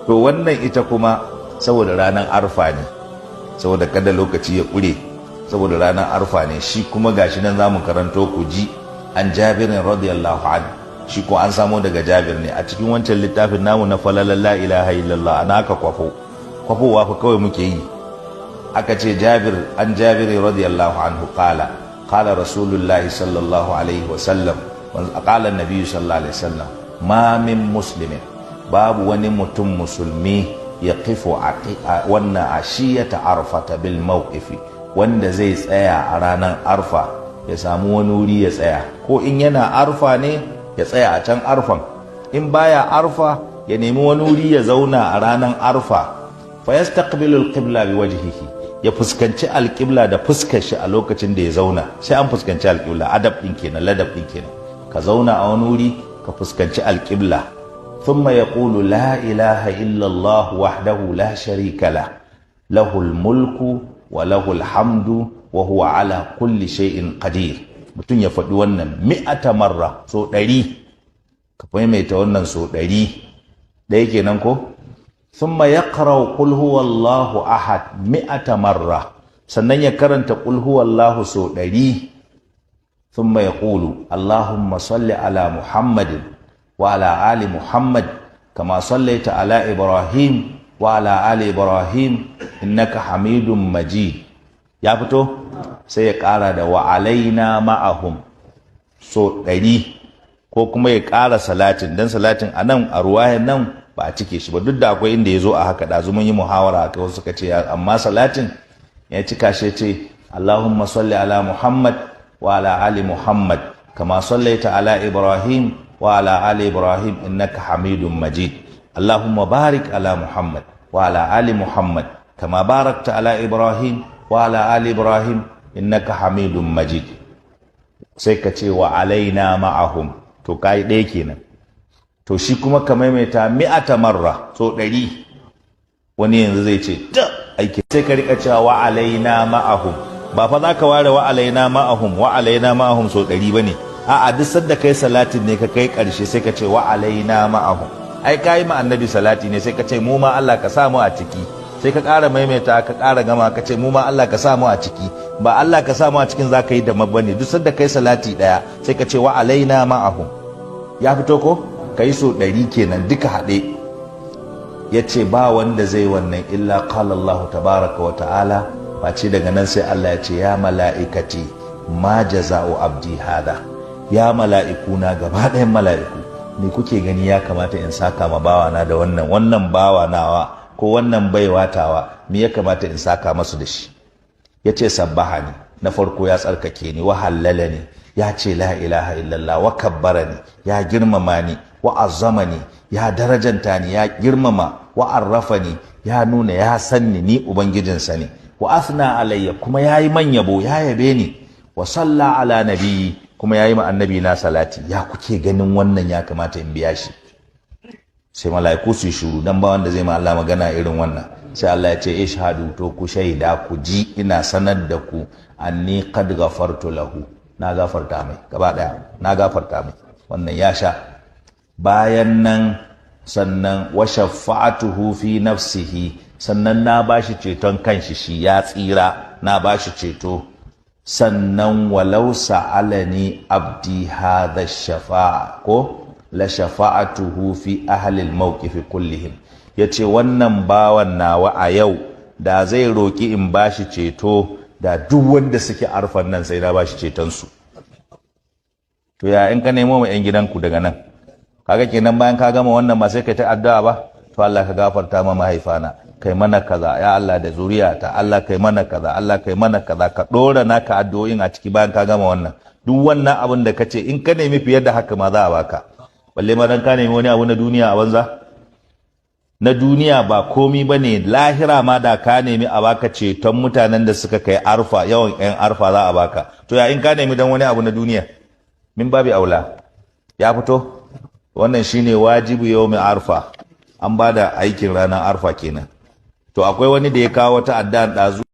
To wannan ita kuma saboda ranar Arfa ne, saboda kada lokaci ya ƙure, saboda ranar Arfa ne. Shi kuma gashi nan zamu karanto ku ji. An Jabirin radiyallahu anhu, shi ko an samo daga Jabir ne a cikin wancan littafin namu na falalan la ilaha illallah. Ana aka kwafo, kwafowa fa kawai muke yi. Aka ce Jabir, an Jabir radiyallahu anhu qala qala Rasulullahi sallallahu alaihi wa sallam, qala an-nabiy sallallahu alaihi wasallam, ma min muslimin, babu wani mutum musulmi, yaqifu wannan ashiyata Arfata bil mawqifi, wanda zai tsaya a ranar Arfa, ya samu wani wuri ya tsaya, ko in yana Arfa ne ya tsaya a can Arfan, in baya Arfa ya nemi wani wuri ya zauna a ranar Arfa, fa yastaqbilu al-qibla bi wajhihi, ya fuskanci alƙibla da fuskar shi a lokacin da ya zauna. Sai an fuskanci alƙibla, adab din kenan, ladab din kenan. Ka zauna a wani wuri, ka fuskanci alƙibla. Thumma yaqulu la ilaha illa Allah wahdahu la sharika lah, lahul mulku wa lahul hamdu wa huwa ala kulli shay'in qadir. Mutum ya faɗi wannan mi'ata marra, so 100. Ka maimaita wannan so 100. Ɗaya kenan ko? Thumma yaqra'u qul huwallahu ahad mi'ata marra, sannan ya karanta qul huwallahu so 100. Thumma yaqulu allahumma salli ala Muhammadin wa ala ali Muhammad kama sallaita ala Ibrahim wa ala ali Ibrahim innaka Hamidum Majid. Ya fito? Sai ya ƙara da wa alaina ma'ahum so 100, ko kuma ya ƙara salatin, don salatin a nan a ruwayan nan ba a cike shi ba, duk da akwai inda ya zo a haka. Ɗazu mun yi muhawara a kai, wasu suka ce, amma salatin ya cika shi, ce Allahumma salli ala Muhammad wa ala ali Muhammad kama sallaita ala Ibrahim wa ala ali Ibrahim innaka Hamidum Majid. Allahumma barik ala Muhammad wa ala ali Muhammad kama barakta ala Ibrahim wa ala ali Ibrahim innaka Hamidum Majid. Sai ka ce wa alaina ma'ahum. To kai ɗaya kenan. To shi kuma ka maimaita mi'ata marra, so 100. Wani yanzu zai ce ta aiki. Sai ka rika cewa wa alaina ma'ahum. Ba fa za ka ware wa alaina ma'ahum, wa alaina ma'ahum so 100 bane. A'a, duk sanda kai salatin ne ka kai ƙarshe, sai ka ce wa alaina ma'ahum. Ai kai ma Annabi salati ne, sai ka ce mu ma Allah ka sa mu a ciki. Sai ka ƙara maimaita, ka ƙara gama, ka ce mu ma Allah ka sa mu a ciki. Ba Allah ka sa mu a cikin za ka yi da mabane. Duk sanda kai salati ɗaya, sai ka ce wa alaina ma'ahum. Ya fito ko? Ka yi so 100 kenan duka haɗe. Ya ce ba wanda zai wannan illa qala Allah tabaraka wa ta'ala, face daga nan sai Allah ya ce ya mala'ikati, ma jaza'u abdi hada? Ya mala'ikuna, gaba ɗayan mala'iku, ni kuke gani ya kamata in saka ma bawana da wannan? Wannan bawa nawa ko wannan baiwa tawa, me ya kamata in saka masu da shi? Ya ce sabbahani, na farko ya tsarkake ni, wa hallala ni, ya ce la ilaha illallah, wa kabbara ni, ya girmama ni, wa azzama ni, ya darajanta ni, ya girmama, wa arrafa ni, ya nuna ya san ni, ni ubangijinsa ne, wa athna alayya, kuma ya yi man yabo, ya yabe ni, wa salla ala nabiyyi, kuma ya yi ma Annabi na salati. Ya kuke ganin wannan ya kamata in biya shi? Sai mala'iku su yi shuru, dan ba wanda zai ma Allah magana irin wannan. Sai Allah ya ce ishhadu, to ku shaida, ku ji, ina sanar da ku anni qad ghafartu lahu, na gafarta mai gaba daya, na gafarta mai wannan, ya sha. Bayan nan sannan wa shafa'atuhu fi nafsihi, sannan na bashi ceton kanshi, shi ya tsira, na bashi ceto. Sannan walau sa'alani abdi hadha shafa'a ko la shafa'atuhu fi ahli al-mawqif kullihim. Yace wannan bawan nawa a yau da zai roki in bashi ceto, da duk wanda suke Arfan nan sai na bashi ceton su. To ya in ka nemo mu yan gidanku daga nan? Kaga kenan bayan ka gama wannan ba sai kai ta addu'a ba? To Allah ka gafarta ma mahaifana, kai mana kaza ya Allah, da zuriyata, Allah kai mana kaza, Allah kai mana kaza. Ka dora naka addu'o'in a ciki bayan ka gama wannan. Duk wannan abin da kace, in ka nemi fiye da haka ma za a baka. Balle ma dan ka nemi wani abu na duniya a banza. Na duniya ba komi bane. Lahira ma da ka nemi a baka ceton mutanen da suka kai Arfa, yawan yan Arfa, za a baka. To ya in ka nemi dan wani abu na duniya? Min babi aula. Ya fito? Wannan shine wajibu yawmi Arfa. An ba da aikin ranar Arfa kenan. To akwai wani da ya kawo wata addu'a ɗazu.